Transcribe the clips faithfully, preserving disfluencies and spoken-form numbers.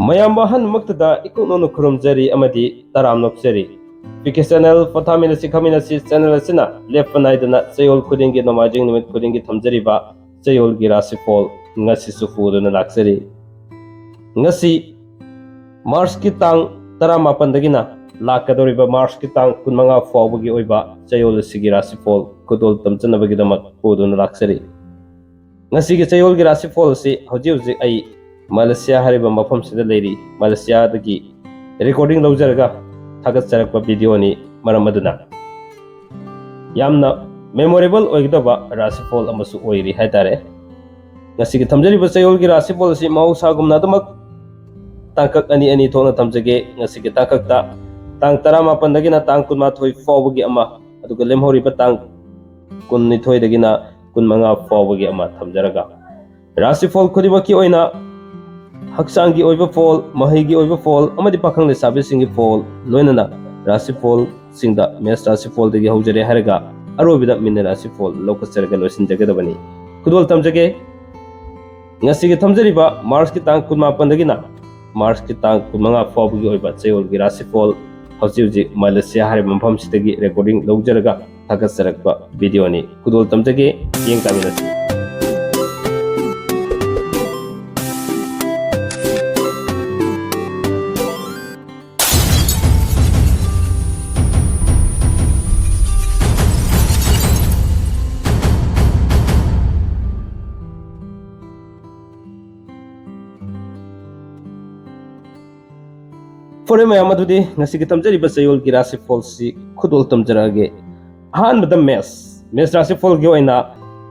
ꯃꯌꯥꯝ ꯑꯍꯟꯃꯛꯇꯗ ꯏꯀꯨꯞ ꯅꯧꯅ ꯈꯨꯔꯨꯝꯖꯔꯤ ꯑꯃꯗꯤ ꯇꯔꯥꯝ ꯅꯣꯛꯆꯔꯤ꯫ ꯄꯤ ꯀꯦ ꯆꯦꯅꯦꯜ ꯄꯣꯊꯥꯃꯤꯟꯅꯁꯤ ꯈꯝꯃꯤꯟꯅꯁꯤ ꯆꯦꯅꯦꯜ ꯑꯁꯤꯅ ꯂꯦꯞꯄ ꯅꯥꯏꯗꯅ ꯆꯌꯣꯜ ꯈꯨꯗꯤꯡꯒꯤ ꯅꯣꯡꯃꯥꯏꯖꯤꯡ ꯅꯨꯃꯤꯠ ꯈꯨꯗꯤꯡꯒꯤ ꯊꯝꯖꯔꯤꯕ ꯆꯌꯣꯜꯒꯤ ꯔꯥꯁꯤꯐꯣꯜ ꯉꯁꯤꯁꯨ ꯄꯨꯗꯨꯅ ꯂꯥꯛꯆꯔꯤ꯫ ꯉꯁꯤ ꯃꯥꯔꯁꯀꯤ ꯇꯥꯡ ꯇꯔꯥꯃꯥꯄꯟꯗꯒꯤꯅ ꯂꯥꯛꯀꯗꯧꯔꯤꯕ ꯃꯥꯔꯁꯀꯤ ꯇꯥꯡ ꯀꯨꯟꯃꯉꯥ ꯐꯥꯎꯕꯒꯤ ꯑꯣꯏꯕ ꯆꯌꯣꯜ ꯑꯁꯤꯒꯤ ꯔꯥꯁꯤꯐꯣꯜ ꯈꯨꯗꯣꯜ ꯇꯝꯖꯅꯕꯒꯤꯗꯃꯛ ꯄꯨꯗꯨꯅ ꯂꯥꯛꯆꯔꯤ꯫ ꯉꯁꯤꯒꯤ ꯆꯌꯣꯜꯒꯤ ꯔꯥꯁꯤꯐꯣꯜ ꯑꯁꯤ ꯍꯧꯖꯤꯛ ꯍꯧꯖꯤꯛ ꯑꯩ ꯃꯂꯦꯁꯤꯌꯥ ꯍꯥꯏꯔꯤꯕ ꯃꯐꯝꯁꯤꯗ ꯂꯩꯔꯤ꯫ ꯃꯂꯦꯁꯤꯌꯥꯗꯒꯤ ꯔꯦꯀꯣꯔꯗꯤꯡ ꯂꯧꯖꯔꯒ ꯊꯥꯒꯠꯆꯔꯛꯄ ꯚꯤꯗꯤꯑꯣꯅꯤ꯫ ꯃꯔꯝ ꯑꯗꯨꯅ ꯌꯥꯝꯅ ꯃꯦꯃꯣꯔꯦꯕꯜ ꯑꯣꯏꯒꯗꯕ ꯔꯥꯁꯤꯐꯣꯜ ꯑꯃꯁꯨ ꯑꯣꯏꯔꯤ ꯍꯥꯏꯇꯥꯔꯦ꯫ ꯉꯁꯤꯒꯤ ꯊꯝꯖꯔꯤꯕ ꯆꯌꯣꯜꯒꯤ ꯔꯥꯁꯤꯐꯣꯜ ꯑꯁꯤ ꯃꯍꯧꯁꯥꯒꯨꯝꯅ ꯑꯗꯨꯃꯛ ꯇꯥꯡꯀꯛ ꯑꯅꯤ ꯑꯅꯤ ꯊꯣꯛꯅ ꯊꯝꯖꯒꯦ꯫ ꯉꯁꯤꯒꯤ ꯇꯥꯡꯀꯛꯇ ꯇꯥꯡ ꯇꯔꯥꯃꯥꯄꯟꯗꯒꯤꯅ ꯇꯥꯡ ꯀꯨꯟꯃꯥꯊꯣꯏ ꯐꯥꯎꯕꯒꯤ ꯑꯃ, ꯑꯗꯨꯒ ꯂꯦꯝꯍꯧꯔꯤꯕ ꯇꯥꯡ ꯀꯨꯟꯅꯤꯊꯣꯏꯗꯒꯤꯅ ꯀꯨꯟꯃꯉꯥ ꯐꯥꯎꯕꯒꯤ ꯑꯃ ꯊꯝꯖꯔꯒ, ꯔꯥꯁꯤꯐꯣꯜ ꯈꯨꯗꯤꯡꯃꯛꯀꯤ ꯑꯣꯏꯅ ꯍꯛꯆꯥꯡꯒꯤ ꯑꯣꯏꯕ ꯐꯣꯜ, ꯃꯍꯩꯒꯤ ꯑꯣꯏꯕ ꯐꯣꯜ ꯑꯃꯗꯤ ꯄꯥꯈꯪ ꯂꯩꯁꯥꯕꯤꯁꯤꯡꯒꯤ ꯐꯣꯜ, ꯂꯣꯏꯅꯅ ꯔꯥꯁꯤꯐꯣꯜꯁꯤꯡꯗ ꯃꯦꯁ ꯔꯥꯁꯤꯐꯣꯜꯗꯒꯤ ꯍꯧꯖꯔꯦ ꯍꯥꯏꯔꯒ ꯑꯔꯣꯏꯕꯗ ꯃꯤꯅ ꯔꯥꯁꯤꯐꯣꯜ ꯂꯧꯈꯠꯆꯔꯒ ꯂꯣꯏꯁꯤꯟꯖꯒꯗꯕꯅꯤ꯫ ꯈꯨꯗꯣꯜ ꯇꯝꯖꯒꯦ꯫ ꯉꯁꯤꯒꯤ ꯊꯝꯖꯔꯤꯕ ꯃꯥꯔꯁꯀꯤ ꯇꯥꯡ ꯀꯨꯟꯃꯥꯄꯟꯗꯒꯤꯅ ꯃꯥꯔꯁꯀꯤ ꯇꯥꯡ ꯀꯨꯟꯃꯉꯥ ꯐꯥꯎꯕꯒꯤ ꯑꯣꯏꯕ ꯆꯌꯣꯜꯒꯤ ꯔꯥꯁꯤꯐꯣꯜ ꯍꯧꯖꯤꯛ ꯍꯧꯖꯤꯛ ꯃꯂꯦꯁꯤꯌꯥ ꯍꯥꯏꯔꯤꯕ ꯃꯐꯝꯁꯤꯗꯒꯤ ꯔꯦꯀꯣꯔꯗꯤꯡ ꯂꯧꯖꯔꯒ ꯊꯥꯒꯠꯆꯔꯛꯄ ꯚꯤꯗꯤꯑꯣꯅꯤ꯫ ꯈꯨꯗꯣꯜ ꯇꯝꯖꯒꯦ, ꯌꯦꯡ ꯇꯥꯃꯤꯟꯅꯁꯤ꯫ ꯐꯔꯦ ꯃꯌꯥꯝ, ꯑꯗꯨꯗꯤ ꯉꯁꯤꯒꯤ ꯇꯝꯖꯔꯤꯕ ꯆꯌꯣꯜꯒꯤ ꯔꯥꯁꯤꯐꯣꯜꯁꯤ ꯈꯨꯗꯣꯜ ꯇꯝꯖꯔꯛꯑꯒꯦ꯫ ꯑꯍꯥꯟꯕꯗ ꯃꯦꯁ꯫ ꯃꯦꯁ ꯔꯥꯁꯤꯐꯣꯜꯒꯤ ꯑꯣꯏꯅ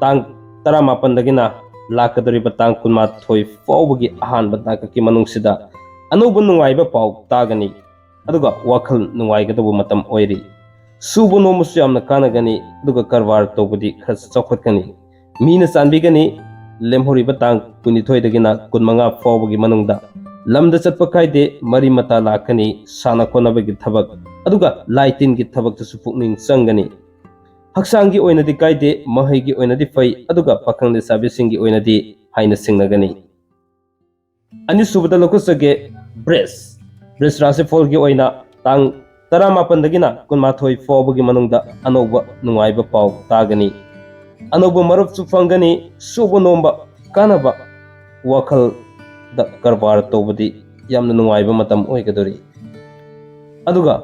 ꯇꯥꯡ ꯇꯔꯥꯃꯥꯄꯟꯗꯒꯤꯅ ꯂꯥꯛꯀꯗꯧꯔꯤꯕ ꯇꯥꯡ ꯀꯨꯟꯃꯥꯊꯣꯏ ꯐꯥꯎꯕꯒꯤ ꯑꯍꯥꯟꯕ ꯇꯥꯡꯀꯛꯀꯤ ꯃꯅꯨꯡꯁꯤꯗ ꯑꯅꯧꯕ ꯅꯨꯡꯉꯥꯏꯕ ꯄꯥꯎ ꯇꯥꯒꯅꯤ꯫ ꯑꯗꯨꯒ ꯋꯥꯈꯜ ꯅꯨꯡꯉꯥꯏꯒꯗꯧꯕ ꯃꯇꯝ ꯑꯣꯏꯔꯤ꯫ ꯁꯨꯕ ꯅꯣꯝꯕꯁꯨ ꯌꯥꯝꯅ ꯀꯥꯟꯅꯒꯅꯤ, ꯑꯗꯨꯒ ꯀꯔꯕꯥꯔ ꯇꯧꯕꯗꯤ ꯈꯔ ꯆꯥꯎꯈꯠꯀꯅꯤ꯫ ꯃꯤꯅ ꯆꯥꯟꯕꯤꯒꯅꯤ꯫ ꯂꯦꯝꯍꯧꯔꯤꯕ ꯇꯥꯡ ꯀꯨꯟꯅꯤꯊꯣꯏꯗꯒꯤꯅ ꯀꯨꯟꯃꯉꯥ ꯐꯥꯎꯕꯒꯤ ꯃꯅꯨꯡꯗ ꯂꯝꯗ ꯆꯠꯄ ꯀꯥꯏꯗꯦ, ꯃꯔꯤ ꯃꯇꯥ ꯂꯥꯛꯀꯅꯤ, ꯁꯥꯟꯅ ꯈꯣꯠꯅꯕꯒꯤ ꯊꯕꯛ, ꯑꯗꯨꯒ ꯂꯥꯏ ꯇꯤꯟꯒꯤ ꯊꯕꯛꯇꯁꯨ ꯄꯨꯛꯅꯤꯡ ꯆꯪꯒꯅꯤ꯫ ꯍꯛꯆꯥꯡꯒꯤ ꯑꯣꯏꯅꯗꯤ ꯀꯥꯏꯗꯦ, ꯃꯍꯩꯒꯤ ꯑꯣꯏꯅꯗꯤ ꯐꯩ, ꯑꯗꯨꯒ ꯄꯥꯈꯪ ꯂꯩꯁꯥꯕꯤꯁꯤꯡꯒꯤ ꯑꯣꯏꯅꯗꯤ ꯍꯥꯏꯅ ꯁꯤꯡꯅꯒꯅꯤ꯫ ꯑꯅꯤꯁꯨꯕꯗ ꯂꯧꯈꯠꯆꯒꯦ ꯕ꯭ꯔꯤꯖ꯫ ꯕ꯭ꯔꯤꯖ ꯔꯥꯁꯤꯐꯣꯜꯒꯤ ꯑꯣꯏꯅ ꯇꯥꯡ ꯇꯔꯥꯃꯥꯄꯟꯗꯒꯤꯅ ꯀꯨꯟꯃꯥꯊꯣꯏ ꯐꯥꯎꯕꯒꯤ ꯃꯅꯨꯡꯗ ꯑꯅꯧꯕ ꯅꯨꯡꯉꯥꯏꯕ ꯄꯥꯎ ꯇꯥꯒꯅꯤ꯫ ꯑꯅꯧꯕ ꯃꯔꯨꯞꯁꯨ ꯐꯪꯒꯅꯤ꯫ ꯁꯨꯕ ꯅꯣꯝꯕ, ꯀꯥꯟꯅꯕ, ꯋꯥꯈꯜꯗ ꯀꯔꯕꯥꯔ ꯇꯧꯕꯗꯤ ꯌꯥꯝꯅ ꯅꯨꯡꯉꯥꯏꯕ ꯃꯇꯝ ꯑꯣꯏꯒꯗꯧꯔꯤ꯫ ꯑꯗꯨꯒ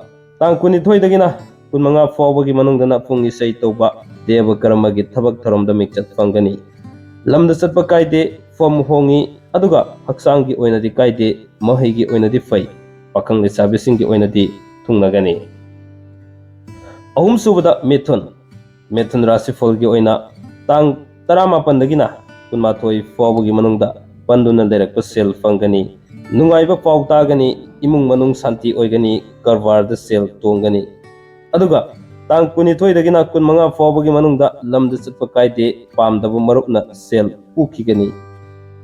ꯇꯥꯡ ꯀꯨꯟꯅꯤꯊꯣꯏꯗꯒꯤꯅ ꯀꯨꯟꯃꯉꯥ ꯐꯥꯎꯕꯒꯤ ꯃꯅꯨꯡꯗꯅ ꯄꯨꯡ ꯏꯁꯩ ꯇꯧꯕ, ꯗꯦꯕ ꯀꯔꯃꯒꯤ ꯊꯕꯛ ꯊꯧꯔꯝꯗ ꯃꯤꯡꯆꯠ ꯐꯪꯒꯅꯤ꯫ ꯂꯝꯗ ꯆꯠꯄ ꯀꯥꯏꯗꯦ, ꯐꯝ ꯍꯣꯡꯉꯤ, ꯑꯗꯨꯒ ꯍꯛꯆꯥꯡꯒꯤ ꯑꯣꯏꯅꯗꯤ ꯀꯥꯏꯗꯦ, ꯃꯍꯩꯒꯤ ꯑꯣꯏꯅꯗꯤ ꯐꯩ, ꯄꯥꯈꯪ ꯂꯩꯁꯥꯕꯤꯁꯤꯡꯒꯤ ꯑꯣꯏꯅꯗꯤ ꯊꯨꯡꯅꯒꯅꯤ꯫ ꯑꯍꯨꯝꯁꯨꯕꯗ ꯃꯤꯊꯨꯟ꯫ ꯃꯤꯊꯨꯟ ꯔꯥꯁꯤꯐꯜꯒꯤ ꯑꯣꯏꯅ ꯇꯥꯡ ꯇꯔꯥꯃꯥꯄꯟꯗꯒꯤꯅ ꯀꯨꯟꯃꯥꯊꯣꯏ ꯐꯥꯎꯕꯒꯤ ꯃꯅꯨꯡꯗ ꯄꯟꯗꯨꯅ ꯂꯩꯔꯛꯄ ꯁꯦꯜ ꯐꯪꯒꯅꯤ꯫ ꯅꯨꯡꯉꯥꯏꯕ ꯄꯥꯎ ꯇꯥꯒꯅꯤ, ꯏꯃꯨꯡ ꯃꯅꯨꯡ ꯁꯥꯟꯇꯤ ꯑꯣꯏꯒꯅꯤ, ꯀꯔꯕꯥꯔꯗ ꯁꯦꯜ ꯇꯣꯡꯒꯅꯤ꯫ ꯑꯗꯨꯒ ꯇꯥꯡ ꯀꯨꯟꯅꯤꯊꯣꯏꯗꯒꯤꯅ ꯀꯨꯟꯃꯉꯥ ꯐꯥꯎꯕꯒꯤ ꯃꯅꯨꯡꯗ ꯂꯝꯗ ꯆꯠꯄ ꯀꯥꯏꯗꯦ, ꯄꯥꯝꯗꯕ ꯃꯔꯨꯞꯅ ꯁꯦꯜ ꯄꯨꯈꯤꯒꯅꯤ꯫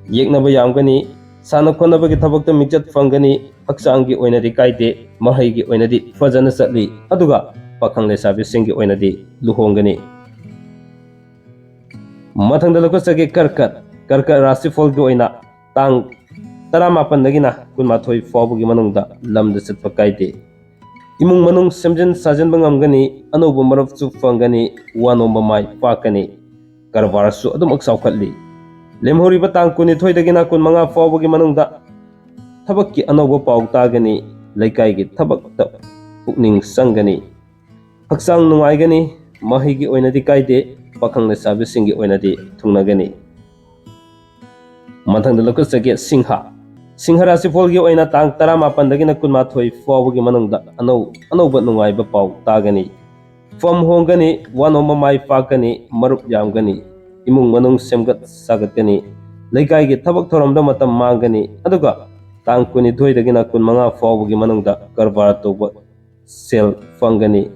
ꯌꯦꯛꯅꯕ ꯌꯥꯝꯒꯅꯤ, ꯁꯥꯟꯅ ꯈꯣꯠꯅꯕꯒꯤ ꯊꯕꯛꯇ ꯃꯤꯡꯆꯠ ꯐꯪꯒꯅꯤ, ꯍꯛꯆꯥꯡꯒꯤ ꯑꯣꯏꯅꯗꯤ ꯀꯥꯏꯗꯦ, ꯃꯍꯩꯒꯤ ꯑꯣꯏꯅꯗꯤ ꯐꯖꯅ ꯆꯠꯂꯤ, ꯑꯗꯨꯒ ꯄꯥꯈꯪ ꯂꯩꯁꯥꯕꯤꯁꯤꯡꯒꯤ ꯑꯣꯏꯅꯗꯤ ꯂꯨꯍꯣꯡꯒꯅꯤ꯫ ꯃꯊꯪꯗ ꯂꯧꯈꯠꯆꯒꯦ ꯀꯔꯀꯠ꯫ ꯀꯔꯀꯠ ꯔꯥꯁꯤꯐꯜꯒꯤ ꯑꯣꯏꯅ ꯇꯥꯡ ꯇꯔꯥꯃꯥꯄꯟꯗꯒꯤꯅ ꯀꯨꯟꯃꯥꯊꯣꯏ ꯐꯥꯎꯕꯒꯤ ꯃꯅꯨꯡꯗ ꯂꯝꯗ ꯆꯠꯄ ꯀꯥꯏꯗꯦ꯫ ꯏꯃꯨꯡ ꯃꯅꯨꯡ ꯁꯦꯝꯖꯤꯟ ꯁꯥꯖꯤꯟꯕ ꯉꯝꯒꯅꯤ, ꯑꯅꯧꯕ ꯃꯔꯨꯞꯁꯨ ꯐꯪꯒꯅꯤ, ꯋꯥ ꯅꯣꯝꯕ ꯃꯥꯏ ꯄꯥꯛꯀꯅꯤ, ꯀꯔꯕꯥꯔꯁꯨ ꯑꯗꯨꯃꯛ ꯆꯥꯎꯈꯠꯂꯤ꯫ ꯂꯦꯝꯍꯧꯔꯤꯕ ꯇꯥꯡ ꯀꯨꯟꯅꯤꯊꯣꯏꯗꯒꯤꯅ ꯀꯨꯟꯃꯉꯥ ꯐꯥꯎꯕꯒꯤ ꯃꯅꯨꯡꯗ ꯊꯕꯛꯀꯤ ꯑꯅꯧꯕ ꯄꯥꯎ ꯇꯥꯒꯅꯤ, ꯂꯩꯀꯥꯏꯒꯤ ꯊꯕꯛꯇ ꯄꯨꯛꯅꯤꯡ ꯆꯪꯒꯅꯤ, ꯍꯛꯆꯥꯡ ꯅꯨꯡꯉꯥꯏꯒꯅꯤ, ꯃꯍꯩꯒꯤ ꯑꯣꯏꯅꯗꯤ ꯀꯥꯏꯗꯦ, ꯄꯥꯈꯪ ꯂꯩꯁꯥꯕꯤꯁꯤꯡꯒꯤ ꯑꯣꯏꯅꯗꯤ ꯊꯨꯡꯅꯒꯅꯤ꯫ ꯃꯊꯪꯗ ꯂꯧꯈꯠꯆꯒꯦ ꯁꯤꯡꯍ꯫ ꯁꯤꯡꯍ ꯔꯥꯁꯤꯐꯣꯜꯒꯤ ꯑꯣꯏꯅ ꯇꯥꯡ ꯇꯔꯥꯃꯥꯄꯟꯗꯒꯤꯅ ꯀꯨꯟꯃꯥꯊꯣꯏ ꯐꯥꯎꯕꯒꯤ ꯃꯅꯨꯡꯗ ꯑꯅꯧ ꯑꯅꯧꯕ ꯅꯨꯡꯉꯥꯏꯕ ꯄꯥꯎ ꯇꯥꯒꯅꯤ꯫ ꯐꯝ ꯍꯣꯡꯒꯅꯤ, ꯋꯥ ꯅꯣꯝꯕ ꯃꯥꯏ ꯄꯥꯛꯀꯅꯤ, ꯃꯔꯨꯞ ꯌꯥꯝꯒꯅꯤ, ꯏꯃꯨꯡ ꯃꯅꯨꯡ ꯁꯦꯝꯒꯠ ꯁꯥꯒꯠꯀꯅꯤ, ꯂꯩꯀꯥꯏꯒꯤ ꯊꯕꯛ ꯊꯧꯔꯝꯗ ꯃꯇꯝ ꯃꯥꯡꯒꯅꯤ꯫ ꯑꯗꯨꯒ ꯇꯥꯡ ꯀꯨꯟꯅꯤꯊꯣꯏꯗꯒꯤꯅ ꯀꯨꯟꯃꯉꯥ ꯐꯥꯎꯕꯒꯤ ꯃꯅꯨꯡꯗ ꯀꯔꯕꯥꯔ ꯇꯧꯕ ꯁꯦꯜ ꯐꯪꯒꯅꯤ꯫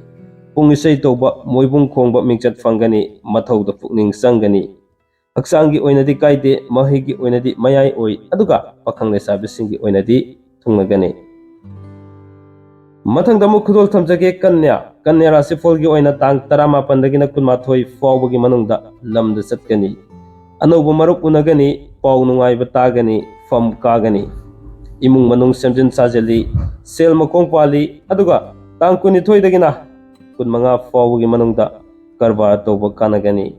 ꯄꯨꯡ ꯏꯁꯩ ꯇꯧꯕ, ꯃꯣꯏꯕꯨꯡ ꯈꯣꯡꯕ ꯃꯤꯡꯆꯠ ꯐꯪꯒꯅꯤ, ꯃꯊꯧꯗ ꯄꯨꯛꯅꯤꯡ ꯆꯪꯒꯅꯤ꯫ ꯍꯛꯆꯥꯡꯒꯤ ꯑꯣꯏꯅꯗꯤ ꯀꯥꯏꯗꯦ, ꯃꯍꯩꯒꯤ ꯑꯣꯏꯅꯗꯤ ꯃꯌꯥꯏ ꯑꯣꯏ, ꯑꯗꯨꯒ ꯄꯥꯈꯪ ꯂꯩꯁꯥꯕꯤꯁꯤꯡꯒꯤ ꯑꯣꯏꯅꯗꯤ ꯊꯨꯡꯅꯒꯅꯤ꯫ ꯃꯊꯪꯗ ꯑꯃꯨꯛ ꯈꯨꯗꯣꯜ ꯊꯝꯖꯒꯦ ꯀꯟꯌꯥ꯫ ꯀꯟꯌꯥ ꯔꯥꯁꯤꯐꯣꯜꯒꯤ ꯑꯣꯏꯅ ꯇꯥꯡ ꯇꯔꯥꯃꯥꯄꯟꯗꯒꯤꯅ ꯀꯨꯟꯃꯥꯊꯣꯏ ꯐꯥꯎꯕꯒꯤ ꯃꯅꯨꯡꯗ ꯂꯝꯗ ꯆꯠꯀꯅꯤ꯫ ꯑꯅꯧꯕ ꯃꯔꯨꯞ ꯎꯅꯒꯅꯤ, ꯄꯥꯎ ꯅꯨꯡꯉꯥꯏꯕ ꯇꯥꯒꯅꯤ, ꯐꯝ ꯀꯥꯒꯅꯤ꯫ ꯏꯃꯨꯡ ꯃꯅꯨꯡ ꯁꯦꯝꯖꯤꯟ ꯁꯥꯖꯤꯜꯂꯤ, ꯁꯦꯜ ꯃꯈꯣꯡ ꯄꯥꯜꯂꯤ, ꯑꯗꯨꯒ ꯇꯥꯡ ꯀꯨꯟꯅꯤꯊꯣꯏꯗꯒꯤꯅ ꯀꯨꯟꯃꯉꯥ ꯐꯥꯎꯕꯒꯤ ꯃꯅꯨꯡꯗ ꯀꯔꯕꯥꯔ ꯇꯧꯕ ꯀꯥꯟꯅꯒꯅꯤ꯫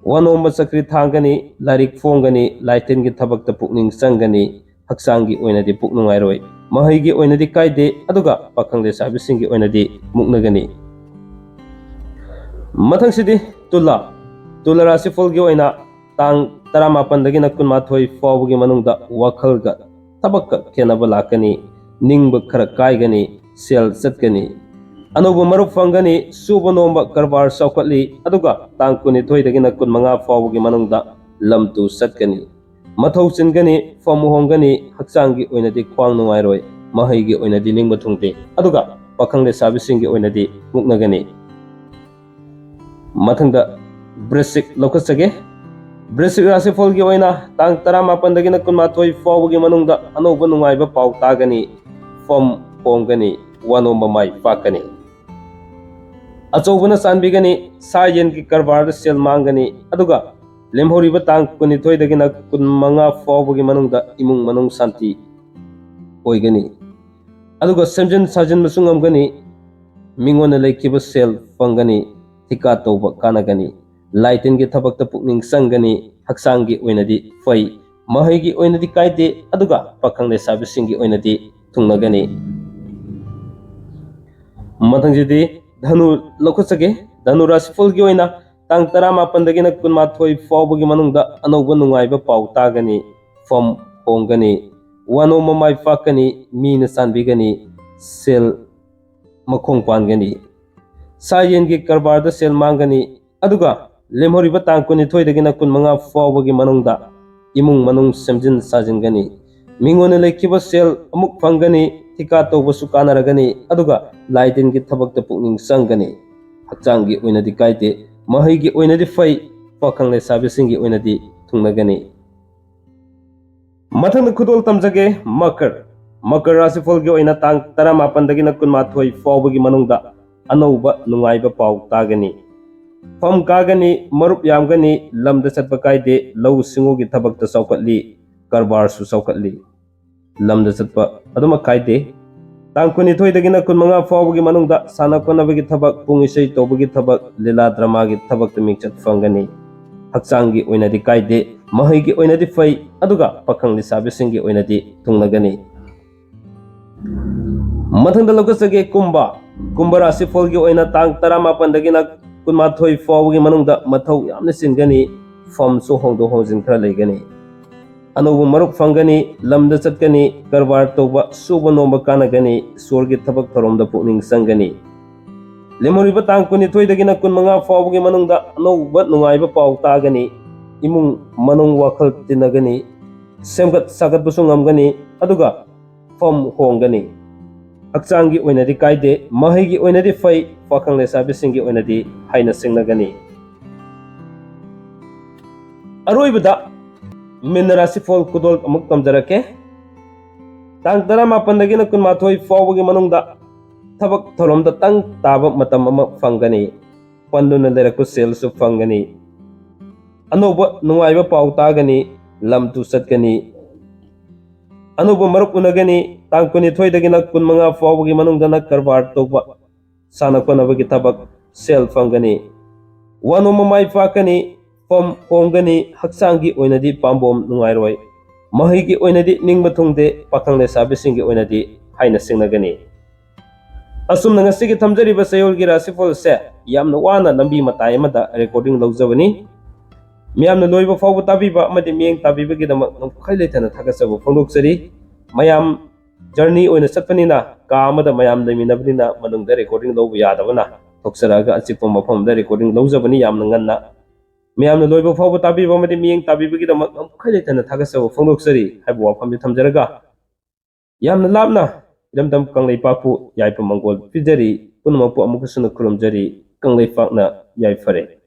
ꯋꯥꯅꯣꯝꯕ ꯆꯀ꯭ꯔꯤ ꯊꯥꯡꯒꯅꯤ, ꯂꯥꯏꯔꯤꯛ ꯐꯣꯡꯒꯅꯤ, ꯂꯥꯏꯇꯤꯟꯒꯤ ꯊꯕꯛꯇ ꯄꯨꯛꯅꯤꯡ ꯆꯪꯒꯅꯤ, ꯍꯛꯆꯥꯡꯒꯤ ꯑꯣꯏꯅꯗꯤ ꯄꯨꯛ ꯅꯨꯡꯉꯥꯏꯔꯣꯏ, ꯃꯍꯩꯒꯤ ꯑꯣꯏꯅꯗꯤ ꯀꯥꯏꯗꯦ, ꯑꯗꯨꯒ ꯄꯥꯈꯪ ꯂꯩꯁꯥꯕꯤꯁꯤꯡꯒꯤ ꯑꯣꯏꯅꯗꯤ ꯃꯨꯛꯅꯒꯅꯤ꯫ ꯃꯊꯪꯁꯤꯗꯤ ꯇꯨꯂꯥ꯫ ꯇꯨꯂꯥ ꯔꯥꯁꯤꯐꯜꯒꯤ ꯑꯣꯏꯅ ꯇꯥꯡ ꯇꯔꯥꯃꯥꯄꯟꯗꯒꯤꯅ ꯀꯨꯟꯃꯥꯊꯣꯏ ꯐꯥꯎꯕꯒꯤ ꯃꯅꯨꯡꯗ ꯋꯥꯈꯜꯒ ꯊꯕꯛꯀ ꯈꯦꯠꯅꯕ ꯂꯥꯛꯀꯅꯤ, ꯅꯤꯡꯕ ꯈꯔ ꯀꯥꯏꯒꯅꯤ, ꯁꯦꯜ ꯆꯠꯀꯅꯤ, ꯑꯅꯧꯕ ꯃꯔꯨꯞ ꯐꯪꯒꯅꯤ, ꯁꯨꯕ ꯅꯣꯝꯕ ꯀꯔꯕꯥꯔ ꯆꯥꯎꯈꯠꯂꯤ, ꯑꯗꯨꯒ ꯇꯥꯡ ꯀꯨꯟꯅꯤꯊꯣꯏꯗꯒꯤꯅ ꯀꯨꯟꯃꯉꯥ ꯐꯥꯎꯕꯒꯤ ꯃꯅꯨꯡꯗ ꯂꯝ ꯇꯨ ꯆꯠꯀꯅꯤ, ꯃꯊꯧ ꯆꯤꯟꯒꯅꯤ, ꯐꯝ ꯍꯣꯡꯒꯅꯤ, ꯍꯛꯆꯥꯡꯒꯤ ꯑꯣꯏꯅꯗꯤ ꯈ꯭ꯋꯥꯡ ꯅꯨꯡꯉꯥꯏꯔꯣꯏ, ꯃꯍꯩꯒꯤ ꯑꯣꯏꯅꯗꯤ ꯅꯤꯡꯕ ꯊꯨꯡꯗꯦ, ꯑꯗꯨꯒ ꯄꯥꯈꯪ ꯂꯩꯁꯥꯕꯤꯁꯤꯡꯒꯤ ꯑꯣꯏꯅꯗꯤ ꯃꯨꯛꯅꯒꯅꯤ꯫ ꯃꯊꯪꯗ ꯕ꯭ꯔꯤꯁꯤꯛ ꯂꯧꯈꯠꯆꯒꯦ꯫ ꯕ꯭ꯔꯤꯁꯤꯛ ꯔꯥꯁꯤꯐꯜꯒꯤ ꯑꯣꯏꯅ ꯇꯥꯡ ꯇꯔꯥꯃꯥꯄꯟꯗꯒꯤꯅ ꯀꯨꯟꯃꯥꯊꯣꯏ ꯐꯥꯎꯕꯒꯤ ꯃꯅꯨꯡꯗ ꯑꯅꯧꯕ ꯅꯨꯡꯉꯥꯏꯕ ꯄꯥꯎ ꯇꯥꯒꯅꯤ, ꯐꯝ ꯍꯣꯡꯒꯅꯤ, ꯋꯥꯅꯣꯝꯕ ꯃꯥꯏ ꯄꯥꯛꯀꯅꯤ꯫ ꯑꯆꯧꯕꯅ ꯆꯥꯟꯕꯤꯒꯅꯤ, ꯁꯥ ꯌꯦꯟꯒꯤ ꯀꯔꯕꯥꯔꯗ ꯁꯦꯜ ꯃꯥꯡꯒꯅꯤ, ꯑꯗꯨꯒ ꯂꯦꯝꯍꯧꯔꯤꯕ ꯇꯥꯡ ꯀꯨꯟꯅꯤꯊꯣꯏꯗꯒꯤꯅ ꯀꯨꯟꯃꯉꯥ ꯐꯥꯎꯕꯒꯤ ꯃꯅꯨꯡꯗ ꯏꯃꯨꯡ ꯃꯅꯨꯡ ꯁꯥꯟꯇꯤ ꯑꯣꯏꯒꯅꯤ, ꯑꯗꯨꯒ ꯁꯦꯝꯖꯤꯟ ꯁꯥꯖꯤꯟꯕꯁꯨ ꯉꯝꯒꯅꯤ, ꯃꯤꯉꯣꯟꯗ ꯂꯩꯈꯤꯕ ꯁꯦꯜ ꯐꯪꯒꯅꯤ, ꯊꯤꯀꯥ ꯇꯧꯕ ꯀꯥꯟꯅꯒꯅꯤ, ꯂꯥꯏꯇꯤꯟꯒꯤ ꯊꯕꯛꯇ ꯄꯨꯛꯅꯤꯡ ꯆꯪꯒꯅꯤ, ꯍꯛꯆꯥꯡꯒꯤ ꯑꯣꯏꯅꯗꯤ ꯐꯩ, ꯃꯍꯩꯒꯤ ꯑꯣꯏꯅꯗꯤ ꯀꯥꯏꯗꯦ, ꯑꯗꯨꯒ ꯄꯥꯈꯪ ꯂꯩꯁꯥꯕꯤꯁꯤꯡꯒꯤ ꯑꯣꯏꯅꯗꯤ ꯊꯨꯡꯅꯒꯅꯤ꯫ ꯃꯊꯪꯁꯤꯗꯤ ꯙꯅꯨ ꯂꯧꯈꯠꯆꯒꯦ꯫ ꯙꯅꯨ ꯔꯥꯁꯤꯐꯜꯒꯤ ꯑꯣꯏꯅ ꯇꯥꯡ ꯇꯔꯥꯃꯥꯄꯟꯗꯒꯤꯅ ꯀꯨꯟꯃꯥꯊꯣꯏ ꯐꯥꯎꯕꯒꯤ ꯃꯅꯨꯡꯗ ꯑꯅꯧꯕ ꯅꯨꯡꯉꯥꯏꯕ ꯄꯥꯎ ꯇꯥꯒꯅꯤ, ꯐꯝ ꯍꯣꯡꯒꯅꯤ, ꯋꯥꯅꯣꯝꯕ ꯃꯥꯏ ꯄꯥꯛꯀꯅꯤ, ꯃꯤꯅ ꯆꯥꯟꯕꯤꯒꯅꯤ, ꯁꯦꯜ ꯃꯈꯣꯡ ꯄꯥꯟꯒꯅꯤ, ꯁꯥ ꯌꯦꯟꯒꯤ ꯀꯔꯕꯥꯔꯗ ꯁꯦꯜ ꯃꯥꯡꯒꯅꯤ, ꯑꯗꯨꯒ ꯂꯦꯝꯍꯧꯔꯤꯕ ꯇꯥꯡ ꯀꯨꯟꯅꯤꯊꯣꯏꯗꯒꯤꯅ ꯀꯨꯟꯃꯉꯥ ꯐꯥꯎꯕꯒꯤ ꯃꯅꯨꯡꯗ ꯏꯃꯨꯡ ꯃꯅꯨꯡ ꯁꯦꯝꯖꯤꯟ ꯁꯥꯖꯤꯟꯒꯅꯤ, ꯃꯤꯉꯣꯟꯗ ꯂꯩꯈꯤꯕ ꯁꯦꯜ ꯑꯃꯨꯛ ꯐꯪꯒꯅꯤ, ꯊꯤꯀꯥ ꯇꯧꯕꯁꯨ ꯀꯥꯟꯅꯔꯒꯅꯤ, ꯑꯗꯨꯒ ꯂꯥꯏ ꯇꯤꯟꯒꯤ ꯊꯕꯛꯇ ꯄꯨꯛꯅꯤꯡ ꯆꯪꯒꯅꯤ꯫ ꯍꯛꯆꯥꯡꯒꯤ ꯑꯣꯏꯅꯗꯤ ꯀꯥꯏꯗꯦ, ꯃꯍꯩꯒꯤ ꯑꯣꯏꯅꯗꯤ ꯐꯩ, ꯄꯥꯈꯪ ꯂꯩꯁꯥꯕꯤꯁꯤꯡꯒꯤ ꯑꯣꯏꯅꯗꯤ ꯊꯨꯡꯅꯒꯅꯤ꯫ ꯃꯊꯪꯗ ꯈꯨꯗꯣꯜ ꯇꯝꯖꯒꯦ, ꯃꯀꯔ꯫ ꯃꯀꯔ ꯔꯥꯁꯤꯐꯜꯒꯤ ꯑꯣꯏꯅ ꯇꯥꯡ ꯇꯔꯥꯃꯥꯄꯟꯗꯒꯤꯅ ꯀꯨꯟꯃꯥꯊꯣꯏ ꯐꯥꯎꯕꯒꯤ ꯃꯅꯨꯡꯗ ꯑꯅꯧꯕ ꯅꯨꯡꯉꯥꯏꯕ ꯄꯥꯎ ꯇꯥꯒꯅꯤ꯫ ꯐꯝ ꯀꯥꯒꯅꯤ, ꯃꯔꯨꯞ ꯌꯥꯝꯒꯅꯤ, ꯂꯝꯗ ꯆꯠꯄ ꯀꯥꯏꯗꯦ, ꯂꯧꯎ ꯁꯤꯡꯎꯒꯤ ꯊꯕꯛꯇ ꯆꯥꯎꯈꯠꯂꯤ, ꯀꯔꯕꯥꯔꯁꯨ ꯆꯥꯎꯈꯠꯂꯤ꯫ ꯂꯝꯗ ꯆꯠꯄ ꯑꯗꯨꯃꯛ ꯀꯥꯏꯗꯦ꯫ ꯇꯥꯡ ꯀꯨꯟꯅꯤꯊꯣꯏꯗꯒꯤꯅ ꯀꯨꯟꯃꯉꯥ ꯐꯥꯎꯕꯒꯤ ꯃꯅꯨꯡꯗ ꯁꯥꯟꯅ ꯈꯣꯠꯅꯕꯒꯤ ꯊꯕꯛ, ꯄꯨꯡ ꯏꯁꯩ ꯇꯧꯕꯒꯤ ꯊꯕꯛ, ꯂꯤꯂꯥ ꯗ꯭ꯔꯃꯥꯒꯤ ꯊꯕꯛꯇ ꯃꯤꯡꯆꯠ ꯐꯪꯒꯅꯤ꯫ ꯍꯛꯆꯥꯡꯒꯤ ꯑꯣꯏꯅꯗꯤ ꯀꯥꯏꯗꯦ, ꯃꯍꯩꯒꯤ ꯑꯣꯏꯅꯗꯤ ꯐꯩ, ꯑꯗꯨꯒ ꯄꯥꯈꯪ ꯂꯩꯁꯥꯕꯤꯁꯤꯡꯒꯤ ꯑꯣꯏꯅꯗꯤ ꯊꯨꯡꯅꯒꯅꯤ꯫ ꯃꯊꯪꯗ ꯂꯧꯈꯠꯆꯒꯦ ꯀꯨꯝꯚ꯫ ꯀꯨꯝꯚ ꯔꯥꯁꯤꯐꯜꯒꯤ ꯑꯣꯏꯅ ꯇꯥꯡ ꯇꯔꯥꯃꯥꯄꯟꯗꯒꯤꯅ ꯀꯨꯟꯃꯥꯊꯣꯏ ꯐꯥꯎꯕꯒꯤ ꯃꯅꯨꯡꯗ ꯃꯊꯧ ꯌꯥꯝꯅ ꯆꯤꯟꯒꯅꯤ, ꯐꯝꯁꯨ ꯍꯣꯡꯗꯣꯛ ꯍꯣꯡꯖꯤꯟ ꯈꯔ ꯂꯩꯒꯅꯤ꯫ ꯑꯅꯧꯕ ꯃꯔꯨꯞ ꯐꯪꯒꯅꯤ, ꯂꯝꯗ ꯆꯠꯀꯅꯤ, ꯀꯔꯕꯥꯔ ꯇꯧꯕ, ꯁꯨꯕ ꯅꯣꯝꯕ ꯀꯥꯟꯅꯒꯅꯤ, ꯏꯁꯣꯔꯒꯤ ꯊꯕꯛ ꯊꯧꯔꯝꯗ ꯄꯨꯛꯅꯤꯡ ꯆꯪꯒꯅꯤ꯫ ꯂꯦꯝꯍꯧꯔꯤꯕ ꯇꯥꯡ ꯀꯨꯟꯅꯤꯊꯣꯏꯗꯒꯤꯅ ꯀꯨꯟꯃꯉꯥ ꯐꯥꯎꯕꯒꯤ ꯃꯅꯨꯡꯗ ꯑꯅꯧꯕ ꯅꯨꯡꯉꯥꯏꯕ ꯄꯥꯎ ꯇꯥꯒꯅꯤ, ꯏꯃꯨꯡ ꯃꯅꯨꯡ ꯋꯥꯈꯜ ꯇꯤꯟꯅꯒꯅꯤ, ꯁꯦꯝꯒꯠ ꯁꯥꯒꯠꯄꯁꯨ ꯉꯝꯒꯅꯤ, ꯑꯗꯨꯒ ꯐꯝ ꯍꯣꯡꯒꯅꯤ꯫ ꯍꯛꯆꯥꯡꯒꯤ ꯑꯣꯏꯅꯗꯤ ꯀꯥꯏꯗꯦ, ꯃꯍꯩꯒꯤ ꯑꯣꯏꯅꯗꯤ ꯐꯩ, ꯄꯥꯈꯪ ꯂꯩꯁꯥꯕꯤꯁꯤꯡꯒꯤ ꯑꯣꯏꯅꯗꯤ ꯍꯥꯏꯅ ꯁꯤꯡꯅꯒꯅꯤ꯫ ꯑꯔꯣꯏꯕꯗ ꯃꯤꯟ ꯔꯥꯁꯤꯐꯣꯜ ꯈꯨꯗꯣꯜ ꯑꯃꯨꯛ ꯇꯝꯖꯔꯛꯀꯦ꯫ ꯇꯥꯡ ꯇꯔꯥꯃꯥꯄꯟꯗꯒꯤꯅ ꯀꯨꯟꯃꯥꯊꯣꯏ ꯐꯥꯎꯕꯒꯤ ꯃꯅꯨꯡꯗ ꯊꯕꯛ ꯊꯧꯔꯝꯗ ꯇꯪ ꯇꯥꯕ ꯃꯇꯝ ꯑꯃ ꯐꯪꯒꯅꯤ꯫ ꯄꯟꯗꯨꯅ ꯂꯩꯔꯛꯄ ꯁꯦꯜꯁꯨ ꯐꯪꯒꯅꯤ꯫ ꯑꯅꯧꯕ ꯅꯨꯡꯉꯥꯏꯕ ꯄꯥꯎ ꯇꯥꯒꯅꯤ, ꯂꯝ ꯇꯨ ꯆꯠꯀꯅꯤ, ꯑꯅꯧꯕ ꯃꯔꯨꯞ ꯎꯅꯒꯅꯤ꯫ ꯇꯥꯡ ꯀꯨꯟꯅꯤꯊꯣꯏꯗꯒꯤꯅ ꯀꯨꯟꯃꯉꯥ ꯐꯥꯎꯕꯒꯤ ꯃꯅꯨꯡꯗꯅ ꯀꯔꯕꯥꯔ ꯇꯧꯕ, ꯁꯥꯟꯅ ꯈꯣꯠꯅꯕꯒꯤ ꯊꯕꯛ, ꯁꯦꯜ ꯐꯪꯒꯅꯤ꯫ ꯋꯥꯅꯣꯝꯕ ꯃꯥꯏ ꯄꯥꯛꯀꯅꯤ, ꯐꯝ ꯍꯣꯡꯒꯅꯤ, ꯍꯛꯆꯥꯡꯒꯤ ꯑꯣꯏꯅꯗꯤ ꯄꯥꯝꯕꯣꯝ ꯅꯨꯡꯉꯥꯏꯔꯣꯏ꯫ ꯃꯍꯩꯒꯤ ꯑꯣꯏꯅꯗꯤ ꯅꯤꯡꯕ ꯊꯨꯡꯗꯦ, ꯄꯥꯈꯪ ꯂꯩꯁꯥꯕꯤꯁꯤꯡꯒꯤ ꯑꯣꯏꯅꯗꯤ ꯍꯥꯏꯅ ꯁꯤꯡꯅꯒꯅꯤ꯫ ꯑꯁꯨꯝꯅ ꯉꯁꯤꯒꯤ ꯊꯝꯖꯔꯤꯕ ꯆꯌꯣꯜꯒꯤ ꯔꯥꯁꯤꯐꯜꯁꯦ ꯌꯥꯝꯅ ꯋꯥꯅ ꯂꯝꯕꯤ ꯃꯇꯥꯏ ꯑꯃꯗ ꯔꯦꯀꯣꯔꯗꯤꯡ ꯂꯧꯖꯕꯅꯤ꯫ ꯃꯤꯌꯥꯝꯅ ꯂꯣꯏꯕ ꯐꯥꯎꯕ ꯇꯥꯕꯤꯕ ꯑꯃꯗꯤ ꯃꯤꯠꯌꯦꯡ ꯇꯥꯕꯤꯕꯒꯤꯗꯃꯛ ꯅꯝꯈꯩ ꯂꯩꯊꯅ ꯊꯥꯒꯠꯆꯕ ꯐꯣꯡꯗꯣꯛꯆꯔꯤ꯫ ꯃꯌꯥꯝ ꯖꯔꯅꯤ ꯑꯣꯏꯅ ꯆꯠꯄꯅꯤꯅ ꯀꯥ ꯑꯃꯗ ꯃꯌꯥꯝ ꯂꯩꯃꯤꯟꯅꯕꯅꯤꯅ ꯃꯅꯨꯡꯗ ꯔꯦꯀꯣꯔꯗꯤꯡ ꯂꯧꯕ ꯌꯥꯗꯕꯅ ꯊꯣꯛꯆꯔꯛꯑꯒ ꯑꯆꯤꯛꯄ ꯃꯐꯝ ꯑꯃꯗ ꯔꯦꯀꯣꯔꯗꯤꯡ ꯂꯧꯖꯕꯅꯤ꯫ ꯌꯥꯝꯅ ꯉꯟꯅ ꯃꯌꯥꯝꯅ ꯂꯣꯏꯕ ꯐꯥꯎꯕ ꯇꯥꯕꯤꯕ ꯑꯃꯗꯤ ꯃꯤꯠꯌꯦꯡ ꯇꯥꯕꯤꯕꯒꯤꯗꯃꯛ ꯅꯝꯈꯩ ꯂꯩꯊꯅ ꯊꯥꯒꯠꯆꯕ ꯐꯣꯡꯗꯣꯛꯆꯔꯤ ꯍꯥꯏꯕ ꯋꯥꯐꯝꯁꯤ ꯊꯝꯖꯔꯒ, ꯌꯥꯝꯅ ꯂꯥꯞꯅ ꯏꯔꯝꯗꯝ ꯀꯪꯂꯩꯄꯥꯛꯄꯨ ꯌꯥꯏꯐ ꯃꯪꯒꯣꯜ ꯄꯤꯖꯔꯤ꯫ ꯄꯨꯝꯅꯃꯛꯄꯨ ꯑꯃꯨꯛꯀꯁꯨ ꯈꯨꯔꯨꯝꯖꯔꯤ꯫ ꯀꯪꯂꯩꯄꯥꯛꯅ ꯌꯥꯏꯐꯔꯦ꯫